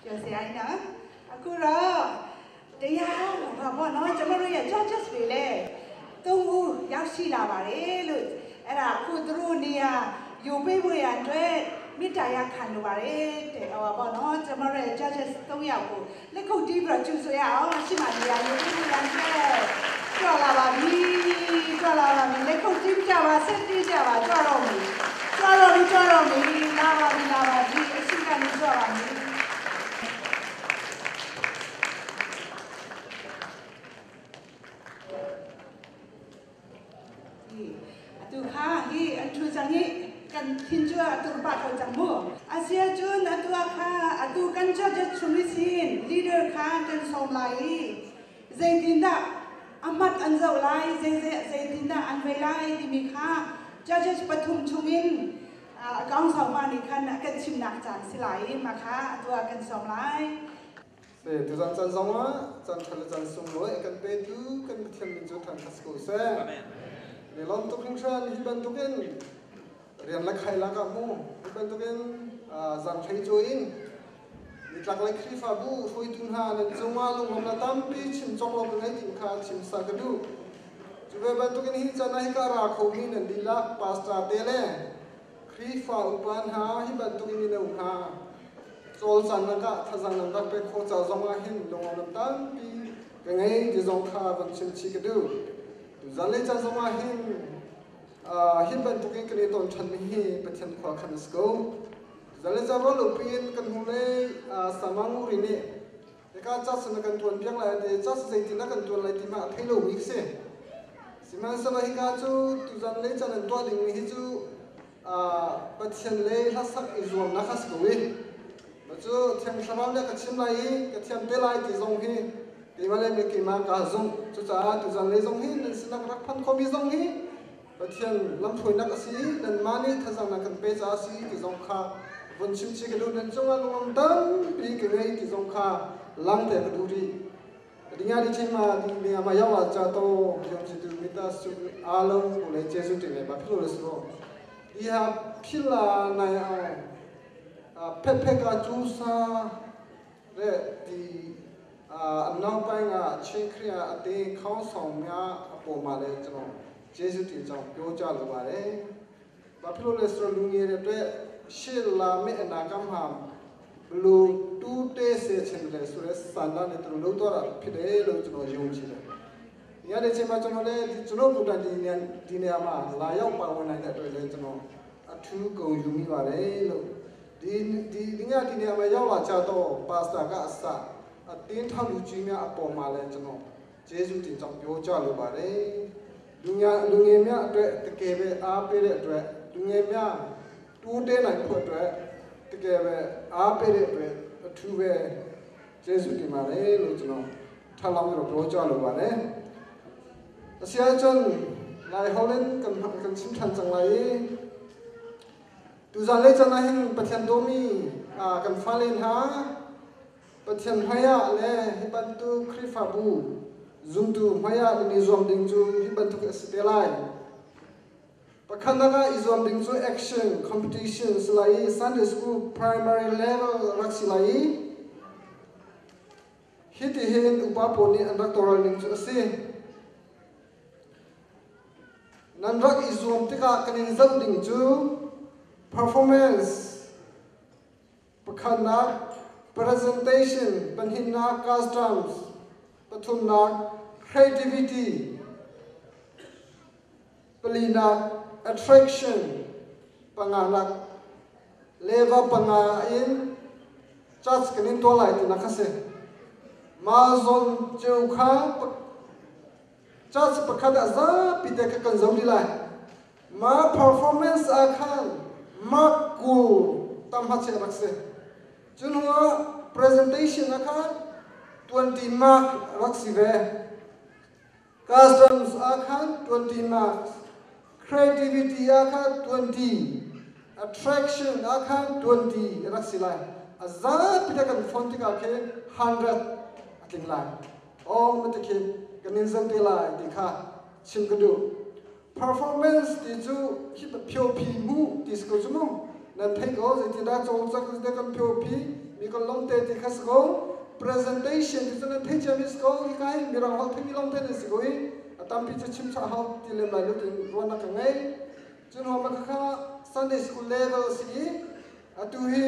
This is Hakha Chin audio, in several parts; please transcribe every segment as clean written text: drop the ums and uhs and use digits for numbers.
ပြောစရာနော်အခုတော့တရားဟောပေါ့နော်ကျမတို့ရဲ့ judges တွေလည်းသုံးဦးရောက်ရှိလာပါတယ်လို့အဲ့ဒါအခုသူတို့နေရာယူပေးဖို့ရအတွက်မေတ္တာရခံလိုပါတယ်တဲ့ဟောပေါ့နော်ကျမတို့ရဲ့ judges ၃ယောက်ကိုလက်ခုပ်တီးပြီးတော့ကျူဆိုရအောင်ရှိမှနေရာယူပေးဖို့ရအတွက်ကြွလာပါပြီကြွလာပါပြီလက်ခုပ်တီးကြပါဆက်တီးကြပါကြွတော့ပြီကြွတော့ပြီကြွတော့ပြီလာပါပြီလာပါပြီအရှိကနေကြွပါပြီ atu kha hi an thu chang hi kan thin chu atu pa tho chang mu asia chun atu kha atu kan cha cha chumi sin leader kha kan som lai zeitin da amat an zau lai zei zei zeitin da an vei lai ti mi kha judges pathum chungin ကောင်းဆောင်ပါနေခန့်ကချင်နာချန်စလိုက်မခါအတူကန်ဆောင်လိုက် Se tu zan chan zong a chan thal chan sung loi kan pe tu kan pathian min chu than khas ko se Amen. Ne lom tuk hring hran hi bantukin rian la khai la ka mu hi bantukin zan thlei chu in nitlak lai Khrifabu hruaitu hna nan cungah lunglawm na tampi chim cawk lo ka ngei ti kha chim sa ka duh. Cu ve bantukin hi can ah hika ra khomi nan dihlak pastor te le Khrihfa upa hna hi bantukin mino hna cawlcannak ah thazang nan rak pek khawh ca zong ah hin lunglawm nan tampi ka ngei ti zong kha van chim chih ka duh. Tuzan le caan zong ah hin hi bantukin kan i ton ṭhanmi hi Pathian khua khan a si ko. Tuzan le caan rual upi in kan hnulei Samanguri nih hika cas na kan ṭuan piak lai ti cas zeitin na kan ṭuan lai ti hmanh a thei lomi ka si. Sihmanhsehlaw hika cu tuzan le caan an tuah dingmi hi cu Pathian le hlasak i zuamnak a si ko i cu Thiang Thlarau nih a ka chim lai i ka thiam te lai ti zong hi keimah le keimah kaa zumh. Cucaah tuzan lei zong hi nan sinah ka rak phan khomi zong hi Pathian lamhruainak a si i nanmah nih thazaang nan kan pe caah a si ti zong kha vun chim chih ka duh. Nan cungah lunglam tampi ka ngei ti zong kha langhter ka duh rih. Dinga di chima di me ama yawa cha to yom chi tu mita su alo ko le jesu te le ba philo le so di ha phila nai a phet phet ka chu sa re di အနောက်ပိုင်းကချင်းခရီးအတင်းခေါင်းဆောင်များအပေါ်မှာလည်းကျွန်တော်ဂျေဇုတင်ကြောင့်ပြောကြလိုပါတယ်။ဘာဖြစ်လို့လဲဆိုတော့လူငယ်တွေအတွက်ရှေ့လာမယ့်အနာဂတ်မှာဘလို့တူးတဲစေချင်တယ်ဆိုရဲစန္ဒနဲ့သူတို့လုပ်တော့တာဖြစ်တယ်လို့ကျွန်တော်ယုံကြည်တယ်။ဒီနေ့ချိန်မှာကျွန်တော်လည်းကျွန်တော်ဗုဒ္ဓဒီနေဒီနေရာမှာလာရောက်ပါဝင်နိုင်တဲ့အတွက်လည်းကျွန်တော်အထူးဂုဏ်ယူမိပါတယ်လို့ဒီဒီဒီညဒီနေရာမှာရောက်လာကြတော့ပါစတာကအစအတင်းထောက်လူကြီးများအပေါ်မှာလည်းကျွန်တော်ဂျေဇုတင်ကြောင့်ပြောကြလိုပါတယ်။လူညာလူငယ်များအတွက်တကယ်ပဲအားပေးတဲ့အတွက်လူငယ်များတိုးတဲနိုင်ဖို့အတွက်တကယ်ပဲအားပေးတဲ့အတွက်အထူးပဲကျေးဇူးတင်ပါတယ်လို့ကျွန်တော်ထပ်လောင်းပြီးတော့ပြောကြလိုပါတယ်။အဆရာကျွန်lai holen kan kan chim than chang lai tu zan le chan hin pathian domi a kan falen ha pathian haya le hi bantu khrifabu zumtu haya ni zuam ding chu hi bantu ka si te lai pakhanaka i zuam ding chu action competition silai Sunday school primary level rak silai hi ti hin upa pawl nih an rak toral ning cu a si nan rak i zuam tikah kan in zoh ding cu performance pakhatnak presentation pahnihnak customs pathumnak creativity palinak attraction panganak level panga in judge kan in tuah lai tinak kha si mah zawn ceu kha judge pakhat ah zapi te kha kan zoh dih lai mah performance ah khan mark kul tam hmacheh rak si cu hnu ah presentation ah khan 20 mark rak si ve customs ah khan 20 marks creativity ah khan 20 attraction ah khan 20 rak si lai a zapi te kan phone tikah khin 100 a tling lai oh mate khi kan in zoh te lai ti kha chim ka duh performance ti cu hi phyo phi mu ti si ko cu mu nan theih ko zeitindah cawlcang te kan phyo phi Mi kan lawm te ti kha si ko. Presentation ti cu nan theih cia mi si ko. Hika hi mirang holh theimi lawng te nan si ko i a tampi cu chim chah hau ti lem lai lo tiin ruahnak ka ngei. Cun hom kha Sunday school level si i atu hi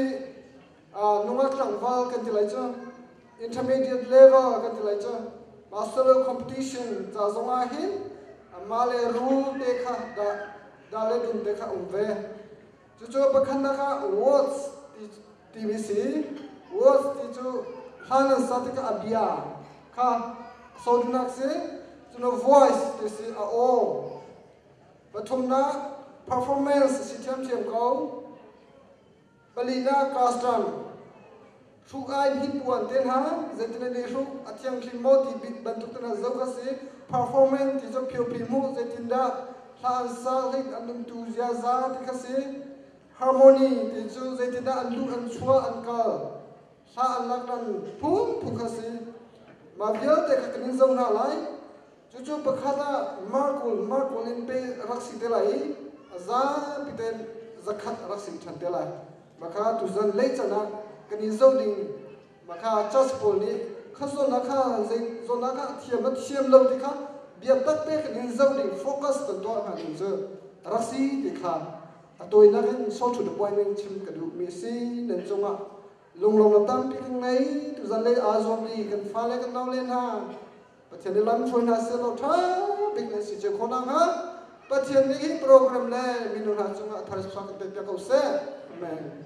nungak tlangval kan ti lai cu, intermediate level kan ti lai cu, mah solo competition ca zong ah hin mah le rule te kha dah dah le dum te kha um ve. Cucu pakhatnak ah words ti timi si. Words ti cu hlan an sa tikah a bia kha sodunak si. Cun voice ti si, a aw. Pathumnak performance si ṭhiamṭhiam ko. Palinak custom hruk ai hnipuan te hna zeitin an i hruk, a thianghlim maw ti bit bantuk te hna zoh kha si. Performance ti cu phiopi hmuh, zeitindah hla an sa, hlit an umtu ziaza ti kha si. Harmony ti cu zeitindah an luh, an chuah, an kal, hla an lak nan phunphun kha si. Mah vialte kha kan in zoh hna lai. Cucu pakhat ah markul markul in pe rak si te lai i a zapi tein 100 rak si ṭhan te lai. Maka tuzan lei can ah kan i zoh ding maka church pawl nih kha zawn ah kha zei zawn ah kha a thiam a thiam lo ti kha biatak te kan in zoh ding, focus kan tuah hnga ding cu rak si ti kha a tawinak in short to the point in chim ka duh mi si. Nan cungah lunglawm lam tampi kan ngei. Tuzan lei aa zuam i kan fale kan naule hna Pathian nih lam hruai hna seh law ṭha bik nan si cio khawh nakhnga Pathian nih hi program le minung hna cungah thar kan pek piak ko seh. Amen.